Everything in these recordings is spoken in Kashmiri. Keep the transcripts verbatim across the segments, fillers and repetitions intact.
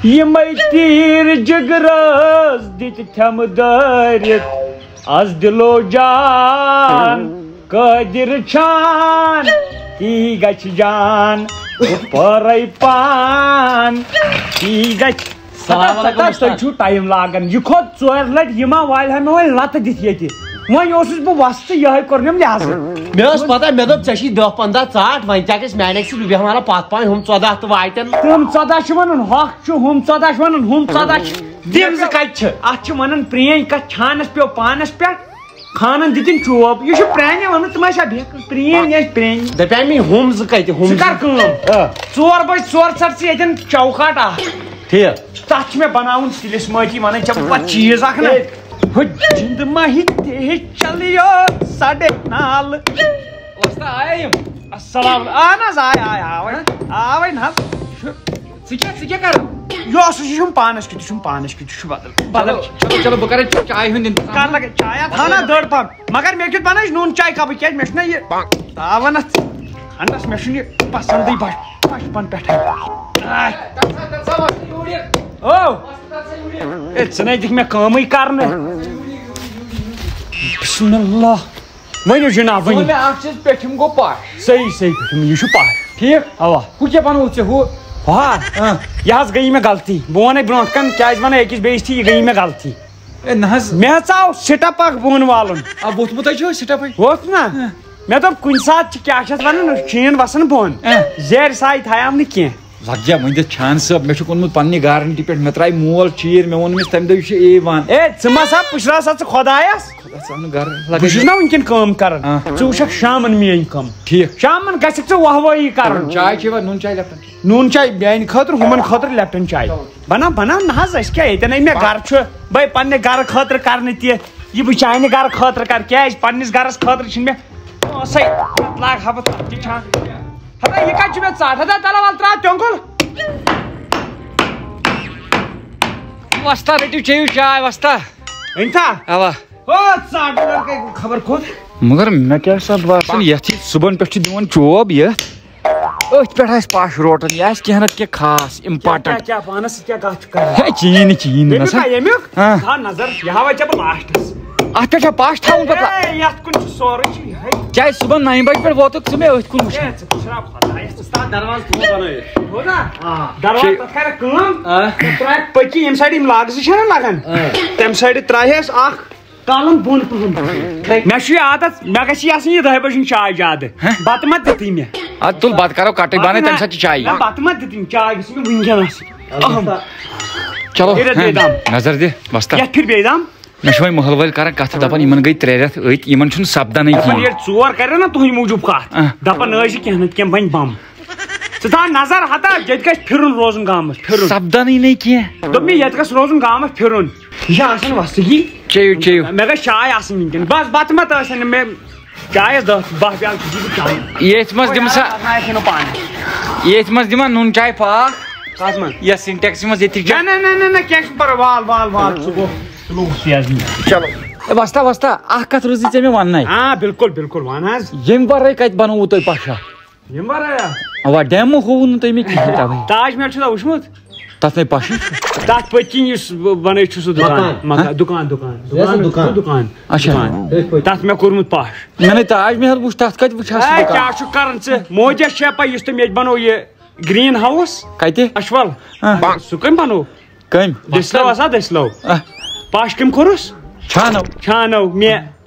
یِمے تیٖر جگرس دِتۍ تھٮ۪مہٕ دٲرِتھ، از دِلو جان قٲدر چھان، تی گژھِ جان، پٲرے پان، تی گژھِ۔ السلام علیکم ہتا، ہتا، استاد۔ تُہۍ چھِو ٹایم لاگان۔ یہِ کھوٚت ژورِ لٹہِ، یہِ ما والہِ ہا مےٚ وۄنۍ لتہٕ دِتھ ییٚتہِ؟ وۄنۍ اوسُس بہٕ وۄستہٕ، یِہوٚے کوٚر مےٚ لحاظہٕ۔ مےٚ ٲس پتہ، مےٚ دوٚپ، ژےٚ چھی دَہ پنٛداہ ژاٹھ، وۄنۍ کیٛاہ گژھِ؟ میٛانہِ اَکہِ سۭتۍ بیٚہمہٕ ہنا پتھ پہن، ہُم ژۄداہ تہٕ واتن۔ تِم ژۄداہ چھِ ونان، ہۄکھ چھُ، ہُم ژۄداہ چھِ ونان، ہُم ژۄداہ چھِ۔ تِم زٕ کتہِ چھِ؟ اتھ چھِ ونان پرٛٲنۍ کتھ، چھانس پیوٚو پانس پٮ۪ٹھ۔ خانن دِتِن چوب۔ یہِ چھُ پرٛانہِ وَنُن، تِم ٲسۍ ہا بیٚہہ پرٛٲنۍ ٲسۍ پرٛٲنۍ۔ دَپیٛاے مےٚ، ہُم زٕ کَتہِ؟ ہُم ژٕ کر زٕ۔ کٲم۔ آ۔ ژور بجہِ ژور ژَٹ ژٕ ییٚتٮ۪ن چوکاٹ اَکھ۔ ٹھیٖک۔ تَتھ چھِ مےٚ بَناوُن سِلِس مٲتی وَنان، ژےٚ بہٕ پَتہٕ چیٖز اَکھ نہ۔ ہے۔ ہُہ جِنٛد ماہی تہِ چَلیو ساڑے نال۔ وۄستا آیا یِم؟ السلام۔ اَہَن حظ، آے، آے، آوَے۔ آوَے نہ حظ۔ ژٕ کیٛاہ، ژٕ کیٛاہ کَران؟ یہِ اوس، یہِ چھُم پانَس کیُتھ، یہِ چھُم پانَس کیُتھ، یہِ چھُ بدل، بدل۔ چلو، چلو، چلو، بہٕ کَرٕ چایہِ ہُنٛد اِنتظام۔ کر لگے چایا تھانا دٔڑ پہم۔ مگر مےٚ کیُتھ بنٲوِس نوٗن چاے کپٕے، کیازِ مےٚ چھُنہ یہِ تاوَن اَتھ کھنٛڈس، مےٚ چھُنہٕ یہِ پسنٛدٕے بچ-، بچپن پٮ۪ٹھَے۔ آے۔ او۔ اے، ژٕ نے دِکھ مےٚ کٲمٕے کرنہٕ۔ بسم اللہ۔ ؤنِو جناب، ؤنِو۔ ژٕ وَن مےٚ اکھ چیٖز، پیٚٹھِم گوٚو پش۔ صحیح، صحیح، پیٚٹھِم، یہِ چھُ پش۔ ٹھیٖک؟ اوا۔ ہُہ کیٛاہ بنووُتھ ژےٚ ہُہ؟ ہا؟ اۭں۔ یہِ حظ گٔیے مےٚ غلطی۔ بہٕ وَنے برونٛٹھ کَنہِ، کیٛازِ وَنے أکِس بیٚیِس تھی، یہِ گٔیے مےٚ غلطی۔ اے نہ حظ۔ مےٚ حظ آو سِٹَپ اَکھ بۄن والُن۔ آ، ووٚتھمُتَے چھُ سِٹَپٕے۔ ووٚتھ نا؟ اۭں۔ مےٚ دوٚپ، کُنہِ ساتہٕ چھِ، کیٛاہ چھِ اَتھ وَنان، شیٖن وَسان بۄن۔ اۭں۔ زیرِ سایہِ تھایام نہٕ کینٛہہ۔ لگ جا وۄنۍ دِتھ چھان صٲب، مےٚ چھُ اوٚنمُت پننہِ گارنٹی پٮ۪ٹھ، مےٚ ترٛایہِ مول چیٖر، مےٚ ووٚن أمِس تَمہِ دۄہ، یہِ چھُ اے وَن۔ اے، ژٕ ما سا پُشراو سا ژٕ خۄدایَس۔ خۄدا ژٕ اَن گرٕ۔ بہٕ چھُس نا وٕنکٮ۪ن کٲم کران۔ آ۔ ژٕ وٕچھکھ شامن میٲنۍ کٲم۔ ٹھیٖک۔ شامن گژھکھ ژٕ واہ وٲہی کرُن۔ چاے چیٚوا؟ نُن چاے لیپٹن چاے؟ نُن چاے میانہِ خٲطرٕ، ہُمن خٲطرٕ لیپٹن چاے۔ چلو۔ بناو، بناو نہ حظ، أسۍ کیٛاہ ییٚتٮ۪ن ہے مےٚ گرٕ چھُ، بہٕ پننہِ گرٕ خٲطرٕ کرنہٕ تہِ، یہِ بہٕ چانہِ گرٕ خٲطرٕ کرٕ، کیٛازِ پننِس گرس خٲطرٕ چھِنہٕ مےٚ پونٛسَے؟ لاگ ہا بہٕ تَتھ تہِ چھان۔ ہتا یہِ کتہِ چھُ مےٚ ژاٹھ؟ ہتا تَلہٕ وَلہٕ ترٛاو تیوٚنٛگُل۔ وۄستا رٔٹِو چیٚیِو چاے وۄستا۔ أنۍ تھا؟ اوا۔ او، ژاٹہٕ لڑکے خبر کوٚت۔ مگر مےٚ کیٛاہ چھُ باسان، یتھ یہِ صُبحن پٮ۪ٹھ چھُ دِوان چوب یتھ، أتھۍ پٮ۪ٹھ آسہِ پش روٹن، یہِ آسہِ کینٛہہ نتہٕ کینٛہہ خاص، important۔ کیٛاہ، کیٛاہ پانس سۭتۍ کیٛاہ کتھ چھُ کران؟ ہے، کِہیٖنۍ نہٕ، کِہیٖنۍ نہٕ، ییٚمیُک نسا۔ نا، ییٚمیُک؟ ہاں۔ تھاو نظر، یہِ ہاوے ژےٚ بہٕ lastس۔ اتھ پٮ۪ٹھ چھا پش تھاوُن پتہٕ؟ ہے، یتھ کُن چھُ سورُے چھُ یِہوٚے۔ کیٛازِ صُبحن نَیہِ بجہِ پٮ۪ٹھ ووتُکھ ژٕ مےٚ أتھۍ کُن وٕچھان؟ ہے، ژٕ پُشراو خۄدایس۔ استاد دروازٕ تھوٚو بنٲیِتھ۔ تھوٚو نا؟ آ۔ دروازٕ شے- تتھ کَرکھ کٲم، آ۔ تتھ ترٛاوکھ پٔکی، ییٚمہِ سایڈٕ یِم لاگزٕ چھِنہ لگان، آ۔ تَمہِ سایڈٕ ترٛاوہس اکھ کالم بۄن پہم۔ مےٚ چھُ یہِ عادت، مےٚ گژھِ یہِ آسٕنۍ یہِ دَہہِ بجہِ ہُنٛد چاے زیادٕ۔ ہہ؟ بتہٕ ما دِتٕے مےٚ؟ اَدٕ تُل بتہٕ کرو کٹٕے، بتہٕ بنٕے نہ، تَمہِ ساتہٕ چھِ چاے۔ نہ، بتہٕ ما دِتٕے، چاے گٔژھ مےٚ وٕنکیٚنس۔ اہم۔ چلو، کٔرِتھ بیٚیہِ ہہ، دم۔ نظر دِ، وۄستا۔ یتھ پھِر بیٚیہِ دم۔ مےٚ چھِ وۄنۍ محلہٕ وٲلۍ کران کتھٕ، دپان، یِمن گٔے ترٛےٚ رٮ۪تھ أتھۍ، یِمن چھُنہٕ سپدانٕے دپان، کِہیٖنۍ۔ ییٚلہِ ژور کرن نا تُہنٛدِ موٗجوٗب کتھ، اہ۔ دپان، نہ ٲسۍ کینٛہہ نتہٕ کینٛہہ بنہِ بم۔ ژٕ تھاو نظر ہتا، ییٚتہِ گژھِ پھِرُن روزُن گامس، پھِرُن۔ سپدانٕے نہٕ کینٛہہ۔ دوٚپ مےٚ، ییٚتہِ گژھِ روزُن گامس پھِرُن۔ یہِ چھِ آسان وۄستہٕ گی۔ چیٚیِو، چیٚیِو۔ مےٚ گژھِ چاے آسٕنۍ وٕنکیٚن۔ بس، بتہٕ مہ تہٕ ٲسۍ نہٕ مےٚ چایس دہ باہ پیالہٕ چھُس بہٕ چاے۔ ییٚتھۍ منٛز دِمہٕ سا، پتہٕ آسہِ نہٕ پانہٕ۔ ییٚتھۍ منٛز دِمہٕ نُن چاے پاکھ۔ کتھ منٛز؟ یتھ سِنٹیکسہِ منٛز ییٚتہِ چھِ نہ، نہ، نہ، نہ، نہ، کینٛہہ چھُنہٕ پرواے، وال، وال، وال، سُہ گوٚو، سُہ لوٚگ سیزنہِ۔ چلو۔ اے وۄستا، وۄستا، اکھ کتھ روٗز ژےٚ مےٚ وننَے۔ آ، بِلکُل، بِلکُل، ون حظ۔ ییٚمہِ ورٲے کتہِ بنووُ تۄہہِ پشہ؟ ییٚمہِ ورٲے ہا؟ اوا، ڈیمو ہووُ نہٕ تۄہہِ مےٚ کِہیٖنۍ توے۔ تاج محل چھُ تۄہہِ وٕچھمُت؟ تتھ نے پشہِ۔ تتھ پٔتۍ کِنۍ یُس بنٲوِتھ چھُ سُہ دُکان، مکان۔ مکان، دُکان، دُکان، یہِ ہسا دُکان، دُکان۔ دُکان۔ اچھا۔ دُکان۔ تتھ مےٚ کوٚرمُت پش۔ مےٚ نے تاج محل وٕچھ، تتھ کتہِ وٕچھ ہا سُہ اے، دُکان؟ کیٛاہ چھُ کران ژٕ؟ مودیس چھِ پَے، یُس تٔمۍ ییٚتہِ بنوو یہِ گرین ہاوُس۔ کتہِ؟ اچھول۔ ہاں۔ سُہ کٔمۍ بنوو؟ کٔمۍ؟ دٔسلو ہسا، دٔسلو۔ آ۔ پش کٔمۍ کوٚرُس؟ چھانو۔ چھانو مےٚ۔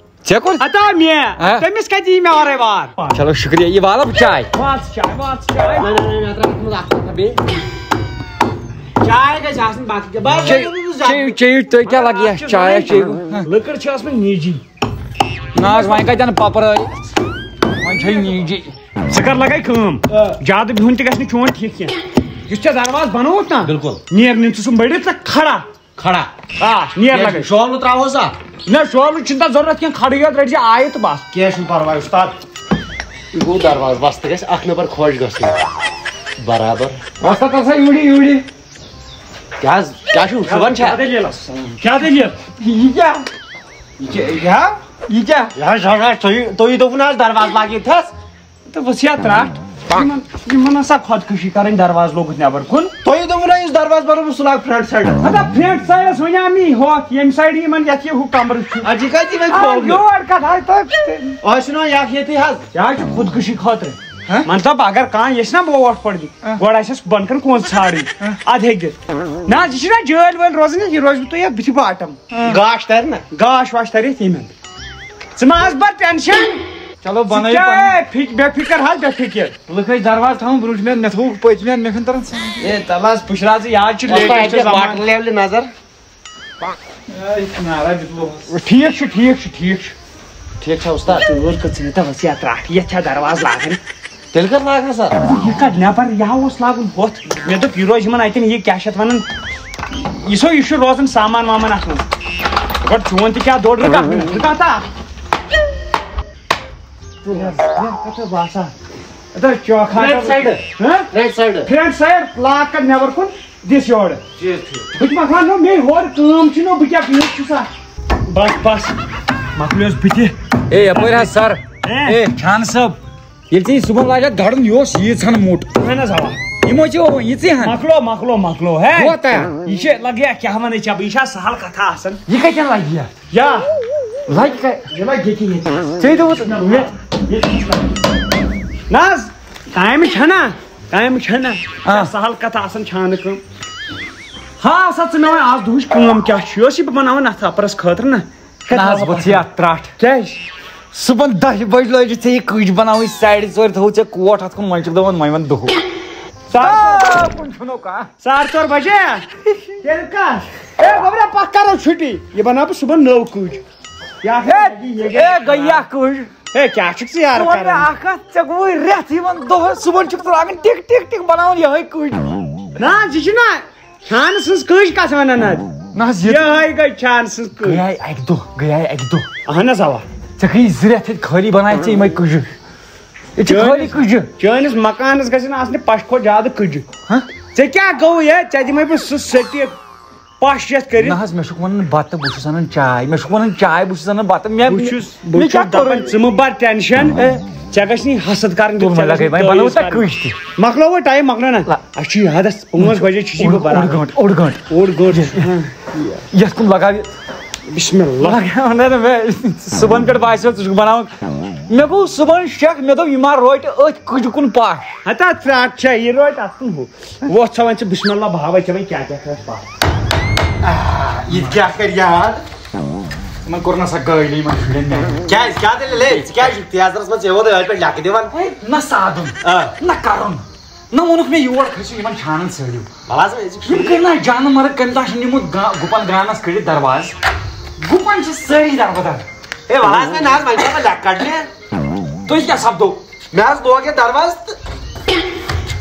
ژےٚ کوٚر؟ ہتا مےٚ۔ آ۔ تٔمِس کتہِ یی مےٚ ورٲے وار؟ چلو شُکریہ، یہِ والا بہٕ چاے۔ وال ژٕ چاے، وال ژٕ چاے۔ نہ، نہ، نہ، مےٚ ترٛاو اَتھ منٛز اکھ کتھ بیٚیہِ۔ چاے گژھِ آسٕنۍ باقٕے کیٛاہ؟ بس، چے-، بس، بس، چیٚیِو، چیٚیِو، تُہۍ کیٛاہ لگہِ یتھ چایس، چیٚیِو۔ ہاں۔ لٔکٕر چھِ ٲسمٕژ نیٖجی۔ نہ حظ، وۄنۍ کتہِ انہٕ پپرٲے؟ وۄنۍ چھے نیٖجی۔ ژٕ کر لگے کٲم۔ آ۔ زیادٕ بِہُن تہِ گژھِ نہٕ چون ٹھیٖک کینٛہہ۔ یُس ژےٚ دروازٕ بنووُتھ نا، بِلکُل۔ نیر، نِن ژٕ سُہ مٔڑِتھ تہٕ کھڑا۔ کھڑا۔ آ، نیر کینٛہہ لگے۔ چھُنہٕ، شولہٕ ترٛاوہوس اَتھ؟ نہ، شولہٕ چھُنہٕ تتھ ضروٗرت کینٛہہ، کھڑٕے یوت رٔٹۍ زِ آیہِ تہٕ بس۔ کینٛہہ چھُنہٕ پرواے، اُستاد۔ یہِ گوٚو دروازٕ، بس تہٕ گژھِ اکھ نفر خۄش گژھُن۔ برابر۔ وۄستا، تَل سا یوٗرۍ، یوٗرۍ۔ کیٛاہ حظ، کیٛاہ چھُو، شُبان چھا؟ کیٛاہ دٔلیٖل ٲس؟ کیٛاہ دٔلیٖل؟ یہِ کیٛاہ؟ یہِ کیٛاہ، یہِ کیٛاہ؟ یہِ کیٛاہ؟ یہِ حظ، یہِ حظ، تُہۍ، تُہۍ دوٚپوُ نہٕ حظ دروازٕ لاگہِ یِتھ حظ؟ تہٕ وٕژھ یا ترٛٹھ، یِمن، یِمن ہسا خۄدکُشی کَرٕنۍ، دروازٕ لوگُتھ نٮ۪بر کُن۔ تُہۍ دوٚپوُ نہ یُس دروازٕ بَنوو بہٕ سُہ لاگہٕ فرنٹ سایڈَس۔ مطلب فرنٹ سایڈَس وَنیٛام یی ہوٚتھ، ییٚمہِ سایڈٕ یِمَن یَتھ یہِ ہُہ کَمرٕ چھُ۔ اَدٕ یہِ کَتہِ یِمَے آ، کھولنہٕ؟ یور کَتھ آے تۄہہِ؟ آز چھُنہ یَکھ ییٚتہِ حظ۔ یہِ حظ چھُ خودکُشی خٲطرٕ۔ ہہ؟ مطلب اگر کانٛہہ ییٚژھِ نہ برونٛٹھ پَڑِ، ہہ۔ گۄڈٕ آسٮ۪س بۄنہٕ کَنہِ کونٛز ژھانٛڈٕنۍ۔ ہہ۔ اَدٕ ہیٚکہِ دِتھ۔ نہ، یہِ چھِنہ جٲلۍ وٲلۍ روزان، یہِ روزِ تۄہہِ یَتھ بٕتھِ باٹَم۔ گاش تَرِ نہ۔ گاش واش تَرِ یَتھ ییٚمہِ اَندٕ۔ ژٕ مہ حظ بَر ٹٮ۪نشَن۔ چلو، ژٕ بَنٲیِو کیٛاہ پَنُن۔ فِک-، بے فِکر حظ، بے فِکر۔ لُکھ ٲسۍ دروازٕ تھاوان برٛونٛٹھ مےٚ، مےٚ تھوٚوُکھ پٔتۍ مٮ۪ن، مےٚ چھُنہٕ تَران سَمجھ۔ اے، تَلہٕ حظ، پُشراو ژٕ، یہِ حظ چھُ وۄستا، latest اَتہِ زمانہٕ۔ واٹر لیولہِ نظر۔ اے، یہِ چھُ نارا بِتلوہَس۔ ٹھیٖک چھُ، ٹھیٖک چھُ، ٹھیٖک چھُ۔ ٹھیٖک چھا، وۄستا؟ ژٕ وٕچھ کَتھ ژٕ مےٚ تَوَس یَتھ ترٛٹھ، یَتھ چھا دروازٕ لاگٕنۍ؟ تیٚلہِ کَتھ لاگہٕ ہا سا؟ یہِ کَتھ نٮ۪بَر، یہِ ہا اوس لاگُن ہُتھ۔ مےٚ دوٚپ، یہِ روزِ یِمَن اَتٮ۪ن، یہِ کیٛاہ چھِ اَتھ وَنان؟ یہِ سو، یہِ چھُ روزان سامان وامان اَتھ منٛز۔ گۄڈٕ چون تہِ کیٛاہ دوٚر، رُکا، رُکا تا۔ ژٕ نیر، نیر، کَتھ چھُ باسان؟ اَتھ حظ چوکھا۔ فرنٹ سایڈٕ۔ ہہ؟ فرنٹ سایڈٕ۔ فرنٹ سایڈ لاگ کَتھ نٮ۪بَر کُن، دِس یورٕ۔ ٹھیٖک، ٹھیٖک۔ بہٕ تہِ مۄکلاو نو، مے ہورٕ کٲم چھِ نو، بہٕ کیٛاہ بیوٗٹھ چھُسا؟ بَس، بَس، مۄکلیوس بہٕ تہِ۔ اے، یَپٲرۍ حظ سَر۔ اے۔ اے، چھانہٕ صٲب، ییٚلہِ ژےٚ یہِ صُبحن لاجہِ اَتھ گَڑُن، یہِ اوس ییٖژ ہَن موٚٹ۔ اَہَن حظ، اَوا۔ یِمو چھِ یِوان یِژٕے ہَن۔ مۄکلو، مۄکلو، مۄکلو، ہے۔ کوتاہ؟ یہِ چھِ لَگہِ یا کیٛاہ وَنَے ژےٚ بہٕ، یہِ چھا سَہَل کَتھا آسان؟ یہِ کَتٮ۪ن لَگہِ یَتھ؟ یا۔ لگہِ کا-، یہِ لگہِ ییٚتی ییٚتہِ۔ ژےٚ دوٚپُتھ مےٚ، ییٚتی چھُ لگان۔ نہ حظ، کامہِ چھَنا، کامہِ چھَنا۔ آ۔ سہل کتھ آسان چھانہٕ کٲم۔ ہا سا ژٕ مےٚ وَن آز دُہٕچ کٲم کیٛاہ چھِ؟ یہِ ٲس یہِ بہٕ بناوان اَتھ اپرس خٲطرٕ نہ۔ نہ حظ، بہٕ ژھٕے اَتھ ترٛٹھ۔ کیٛازِ؟ صُبحن دَہہِ بجہِ لٲجِتھ ژےٚ یہِ کٔج بناوٕنۍ، ساڑِ ژورِ تھوٚو ژےٚ کوٹ اَتھ کُن، وۄنۍ چھُکھ دَپان وۄنۍ وَن دُہُک۔ ساڑِ ژور کُن چھُنو کانٛہہ۔ ساڑِ ژور بجے؟ تیٚلہِ کَس؟ اے گوٚبرا، پَکھ کَرو چھُٹی۔ یہِ بَناو بہٕ صُبحن نٔو کٔج۔ یا ہے، یہِ گٔے اے، گٔے یا کٔج۔ ہے، کیٛاہ چھُکھ ژٕ یارٕ ژٕ وَن مےٚ کَران؟ اَکھ کَتھ، ژےٚ گوٚوُے رٮ۪تھ یِوان دۄہَس صُبحن چھُکھ ژٕ لاگان ٹِک ٹِک ٹِک بَناوُن یِہوٚے کٔج۔ نہ، یہِ چھُنہ چھانہٕ سٕنٛز کٔج کَتھ وَنان اَتھ۔ نہ حظ، یہِ یِہوٚے گٔے چھانہٕ سٕنٛز کٔج۔ گٔیے اَکہِ دۄہ، گٔیے اَکہِ دۄہ۔ اَہَن حظ، اَوا۔ ژےٚ گٔیی زٕ رٮ۪تھ ییٚتہِ خٲلی بَنایَتھ ژےٚ یِمَے کٔجہِ۔ ییٚتہِ چھِ خٲلی چٲنِس، کٔجہِ۔ چٲنِس مکانس گژھن آسنہِ پش کھۄتہٕ زیادٕ کٔجہِ۔ ہہ؟ ژےٚ کیٛاہ گوٚو ہے؟ ژےٚ دِمے بہٕ سُہ سٹیک پش یتھ کٔرِتھ۔ نہ حظ، مےٚ چھُکھ ونان بتہٕ، بہٕ چھُس انان چاے، مےٚ چھُکھ ونان چاے، بہٕ چھُس انان بتہٕ۔ مےٚ، بہٕ چھُس، بہٕ مےٚ چھُس کیٛاہ دپان، کوٚرُے؟ ژٕ مہٕ بر ٹینشن۔ اے۔ ژےٚ گژھِ نہٕ یہِ حسد کرٕنۍ، تُل وۄنۍ لگے، وۄنۍ بناوو تعٲیٖذ تۄہہِ کرٕنۍ۔ کٲنٛسہِ تہِ۔ مۄکلٲوٕے ٹایم، مۄکلٲو نہ۔ لا۔ اَسہِ چھُ یہِ حدس، پانٛژھ بجے چھُ یہِ اوٚڑ برابر۔ گٲنٛٹہٕ، اوٚڑ گٲنٛٹہٕ۔ اوٚڑ گٲنٛٹہٕ۔ یتھ کُن لگاو یہِ۔ بسم اللہ۔ لگاو نہ، نہ، مےٚ صُبحن پٮ۪ٹھ باسیو ژٕ چھُکھ بناوان۔ مےٚ گوٚو صُبحن شک، مےٚ دوٚپ یہِ ما روٹہِ أتھۍ کُجہِ کُن پش۔ ہتا ترٛٹھ چھےٚ، یہِ روٹہِ اتھ کُن ہُہ۔ وۄتھ سا وۄنۍ ژٕ بسم اللہ، بہٕ ہاوے ژےٚ وۄنۍ کیٛاہ کیٛاہ چھُ اَسہِ پش۔ آ، یہِ تہِ کیٛاہ کرِ یاد؟ یِمن کوٚر نہ سا گٲلی یِمن شُرٮ۪ن میانٮ۪ن۔ کیٛازِ؟ کیٛاہ دٔلیٖل؟ ہے، ژٕ کیٛازِ چھُکھ تیزرس منٛز ژےٚ ووت أتھۍ پٮ۪ٹھ لیٚکھٕ دِوان؟ ہے، نہ سادُن، آ۔ نہ کرُن، نہ ووٚنُکھ مےٚ یور کھٔسِو یِمن چھانن سٲرِو۔ وَلہٕ حظ، وۄنۍ ژٕ یِم کٔرۍ نہ جانہٕ مرگ کٔمۍ تام چھُ نیوٗمُت گا-، گُپن گانس کٔڑِتھ دروازٕ۔ گُپن چھِ سٲری دربدر۔ ہے، وَلہٕ حظ، وۄنۍ نہ حظ، وۄنۍ چھُ آسان لیٚکھٕ کڑنہِ۔ تُہۍ کیٛاہ سپدو؟ مےٚ حظ لوگ یہِ دروازٕ تہٕ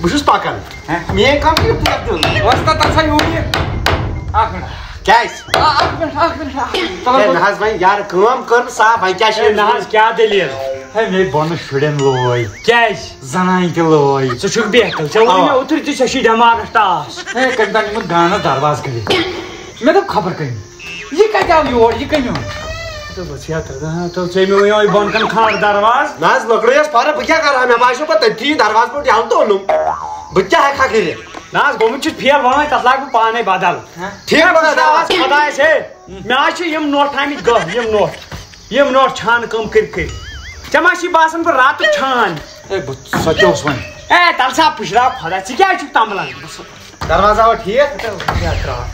بہٕ چھُس پکان۔ ہہ؟ میٛٲنۍ کٲم چھِ یہِ پوٗرٕ دیُن۔ وۄستا، تَتھ سا یوٗر یہِ۔ اکھ مِنٹ۔ کیٛازِ؟ آ، اکھ مِنٹ، اکھ مِنٹ، اکھ مِنٹ۔ چلو، ہے، بہٕ نہ حظ، وۄنۍ یارٕ کٲم کٔر نہٕ صاف، وۄنۍ کیٛاہ چھِ ہے، نہ حظ، کیٛاہ دٔلیٖل؟ ہے، مےٚ بۄنہٕ شُرٮ۪ن لوے۔ کیٛازِ؟ زنانہِ تہِ لوے۔ ژٕ چھُکھ بے عقل، ژےٚ ووٚنُے اَوا۔ مےٚ اوترٕ تہِ، ژےٚ چھُے دٮ۪ماغس ٹاس۔ ہے، کٔمۍ تام نیوٗمُت گانس دروازٕ کٔڑِتھ۔ مےٚ دوٚپ، خبر کٔمۍ۔ یہِ کَتہِ آو یور؟ یہِ کٔمۍ اوٚن؟ تہٕ بہٕ چھُس یَتھ، ہا، تہٕ ژےٚ مےٚ وَنیٛاوُے بۄنہٕ کَنہِ کھار دروازٕ۔ نہ حظ، لٔکرٕے ٲس پَرٕ، بہٕ کیٛاہ کَرٕ ہا؟ مےٚ باسیٚو پَتہٕ تٔتھی یہِ دروازٕ پٮ۪ٹھ یَلہٕ تہٕ اوٚنُم۔ بہٕ کیٛاہ ہٮ۪کہٕ ہا کٔرِتھ؟ نہ حظ، گوٚمُت چھُس فیل، وَلہٕ وۄنۍ تَتھ لاگہٕ بہٕ پانَے بدل۔ ہہ؟ ٹھیٖک، مےٚ بدل۔ وٕچھ نہ حظ خۄدایَس، ہے، مےٚ حظ چھِ یِم نوٚٹھ آمٕتۍ گٔہہ، یِم نوٚٹھ، یِم نوٚٹھ چھانہٕ کٲم کٔرۍ کٔرۍ۔ ژےٚ ما چھی باسان بہٕ راتُک چھان؟ ہے، بہٕ سۄ تہِ اوس وۄنۍ۔ ہے، تَلہٕ سا پُشراو خۄدا، ژٕ کیٛازِ چھُکھ تَمبلان؟ دروازہ آو ٹھیٖک؟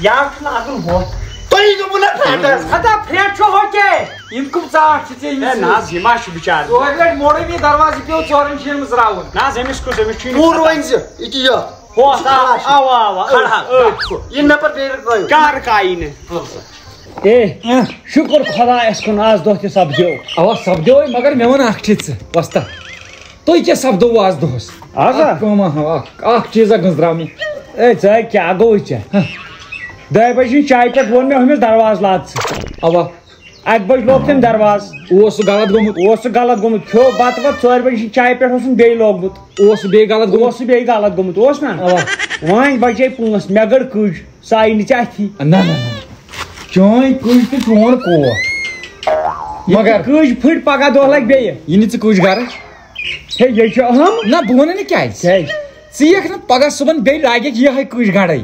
یا چھُ لاگُن ہُہ۔ تُہی دوٚپوُ نہ فرٛٹس۔ ہتا فرٛٹ چھُ ہُہ کیٛاہ؟ یِم کٕم ژاٹھ چھِ ژےٚ أمِس ہے نہ حظ، یہِ ما چھُ بِچارٕ۔ ژورِ لٹہِ موڑُے مےٚ یہِ دروازٕ، یہِ پیوٚو ژورَن جِنَن منٛز راوُن۔ نہ حظ، أمِس کُس، أمِس چھُ یہِ پوٗرٕ ؤنۍ زِ، یہِ کہِ یہِ۔ ہُہ، ہتا، اوا، اوا، کھڑا۔ أتھۍ، أتھۍ۔ یہِ نہ پَتہٕ بیٚیہِ رٲوِتھ۔ کار کاینہٕ۔ اے، شُکر خۄدایَس کُن، آز دۄہ تہِ سپدیو۔ اوا سپدیوے، مگر مےٚ وَن اَکھ چیٖز ژٕ، وۄستا۔ تُہۍ کیٛاہ سپدووٕ آز دۄہس؟ آز ہا؟ اکھ کٲم ہا، اکھ، اکھ چیٖزا گٔنٛزراونہِ۔ اے، ژٕ ہے کیٛاہ گوٚوُے ژےٚ؟ ہہ۔ دَہہِ بجہِ ہٕنٛزِ چایہِ پٮ۪ٹھ ووٚن مےٚ ہُمِس دروازٕ لاد ژٕ۔ اوا۔ اَکہِ بجہِ لوگ تٔمۍ دروازٕ۔ اوس سُہ غلط گوٚمُت؟ اوس سُہ غلط گوٚمُت۔ کھیوٚو بتہٕ وتہٕ، ژورِ بجہِ ہٕنٛزِ چایہِ پٮ۪ٹھ اوس سُہ بیٚیہِ لوگمُت۔ اوس سُہ بیٚیہِ غلط گوٚمُت؟ اوس سُہ بیٚیہِ غلط گوٚمُت، اوس نا؟ اوا۔ وۄنۍ بجے پانٛژھ، مےٚ گٔڑ کٔج۔ سۄ آیہِ نہٕ ژےٚ اَتھی۔ نہ، نہ، نہ۔ چٲنۍ کٔج تہٕ چون کوٹھ۔ ییٚلہِ مگر کٔج پھٕٹ، پگاہ دۄہ لگہِ بیٚیہِ۔ یہِ نہٕ ژٕ کٔج گرٕ۔ ہے، یے چھُ اہم۔ نہ، بہٕ وَنہٕ نہٕ کیٛازِ۔ کیٛازِ؟ ژٕ یِکھ نہٕ پگاہ صُبحن بیٚیہِ لاگکھ یِہوٚے کٔج گرے۔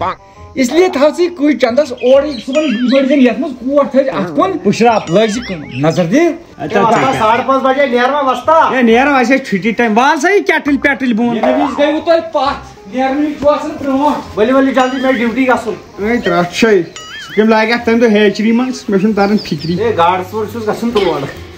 اس لیے تھاو ژٕ یہِ کُج چندس اورٕ صُبحن بٔڑۍ زن یتھ منٛز کوٹھ تھٲوِتھ اتھ کُن۔ پُشراو۔ لٲگۍ زِ کٲم۔ نظر دِ۔ اچھا، اے وۄستا، اچھا۔ ساڑٕ پانٛژھ بجے نیروا وۄستا؟ اے نیرو، اسہِ چھُ چھُٹی ٹایم۔ وال سا یہِ کیٹٕلۍ پیٹٕلۍ بۄن۔ ییٚمہِ وِزِ گٔیوٕ تۄہہِ پتھ، نیرنٕے چھُ آسان برونٛٹھ۔ ؤلِو ؤلِو جلدی، مےٚ ڈیوٹی گژھُن۔ اے ترٛٹھ چھے۔ تِم لاگہِ اتھ تمہِ دۄہ ہیچری منٛز، مےٚ چھُنہٕ تران فِکری۔ اے گاڈٕ ژوٗر چھُس گژھُن تور۔